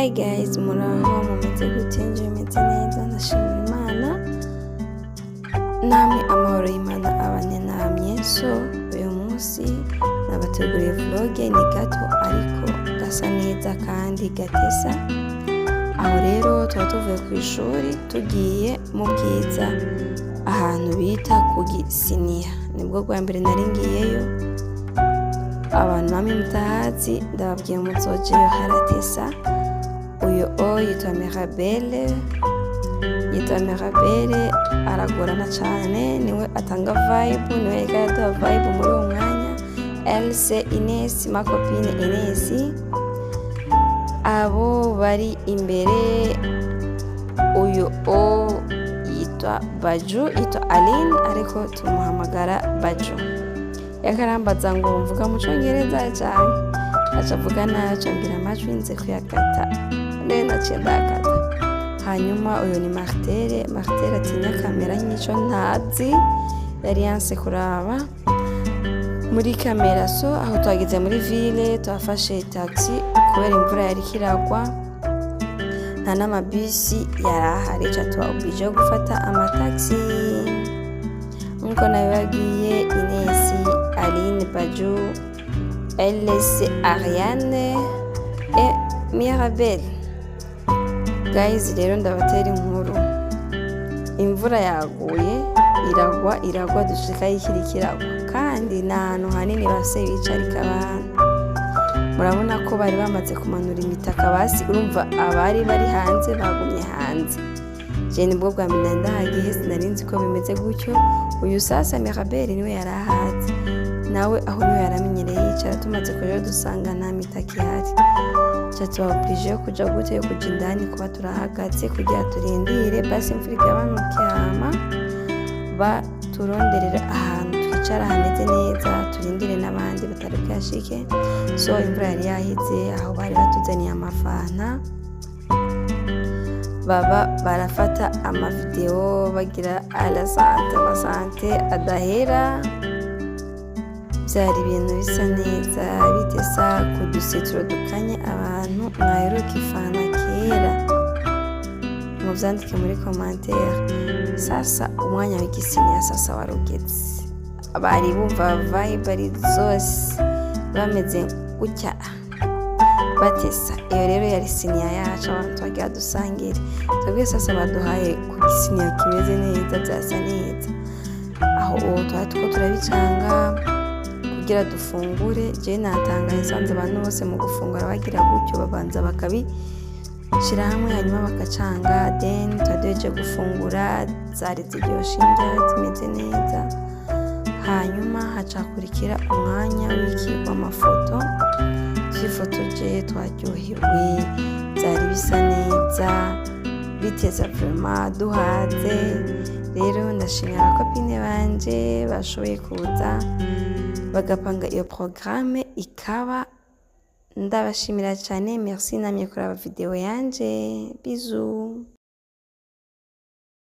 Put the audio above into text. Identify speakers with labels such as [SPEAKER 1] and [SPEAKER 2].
[SPEAKER 1] Hi guys, muraho? Mumeze gute? Nje meze neza, ndashimira Imana. Namwe amahoro y'Imana abane namye. So uyu munsi nabateguriye vlog, ni gato ariko gasa neza kandi gatesa. Aho rero tuba tuvuye ku ishuri, tugiye mu Bwiza, ahantu bita ku Gisiniya. Nibwo bwa mbere nari ngiyeyo. Abantu bamwe mutahazi, ndababwiye muzojeyo, haratesa. Uyu o yitwa Mirabelle, yitwa Mirabelle, aragorana cane, niwe atanga vibe, niwe yariko araduha vibe muri uwo mwanya. Else Ines, ma copine Ines, abo bari imbere. Uyu o yitwa Baju, yitwa Aline ariko tumuhamagara Baju. Yakarambaza ngo mvuga mu Congereza cane, aca avuga nabi, aca ambwira amajwi nze kuyakata, rero naciye ndayakata. Hanyuma uyu ni Martere. Martere atinya kamera nk'ico ntazi, yari yanse kuraba muri kamera. So aho twageze muri ville, twafashe taxi kubera imvura yariko iragwa, nta n'amabisi yari ahari, ca tuba obligé yo gufata amataxi nkuko nabibabwiye. Ines, Aline, Baju, Ls, Ariane et Mirabel. Guys, rero ndabatera inkuru. Imvura yaguye, iragwa, iragwa, dushika ikiriko iragwa, kandi ni ahantu hanini base bicarika abantu. Murabona ko bari bamaze kumanura imitaka, basi urumva abari bari hanze bagumye hanze. Je nibwo bwa mbere nari ndahagiye, sinari nzi ko bimeze gutyo. Uyu sasa Mirabel niwe yari ahazi, nawe aho niwe yaramenyereye yicara. Tumaze kujayo dusanga nta mitaka ihari, ca tuba obligé yo kuja gute? Yo kuja indani, kuba turahagaze kugira turindire basi imvura igabanuke, hama baturonderera ahantu twicara hameze neza, turindire n'abandi batari bwashike. So imvura yari yaheze, aho bari batuzaniye amafanta, baba barafata amavideo, bagira à la santé, amasante adahera. Byari ibintu bisa neza, bitesa ku dusitiro dukanye. Abantu mwaheruka ifana kera, muvyandike muri commentaire. Sasa umwanya w'igisiniya sasa warugeze, bari bumva vibe ari zose, bameze gutya, batesa. Iyo rero yari siniya yacu, abantu twagira dusangire twebwe. Sasa baduhaye ku gisiniya kimeze neza, byasa neza. Aho ubu twari tuko turabicanga kugira dufungure. Je natangaye nsanze abantu bose mu gufungura bagira gutyo, babanza bakabishira hamwe, hanyuma bakacanga. Then twari duhejeje gufungura, zari ziryoshe, indya zimeze neza. Hanyuma hacakurikira umwanya w'iki? W'amafoto. Twifotoje, twaryohewe, byari bisa neza, biteza vraiment, duhaze. Rero ndashimira abacopines banje bashoboye kuza bagapanga iyo programme ikaba. Ndabashimira cyane, merci namye kuraba video yanje. Bisous.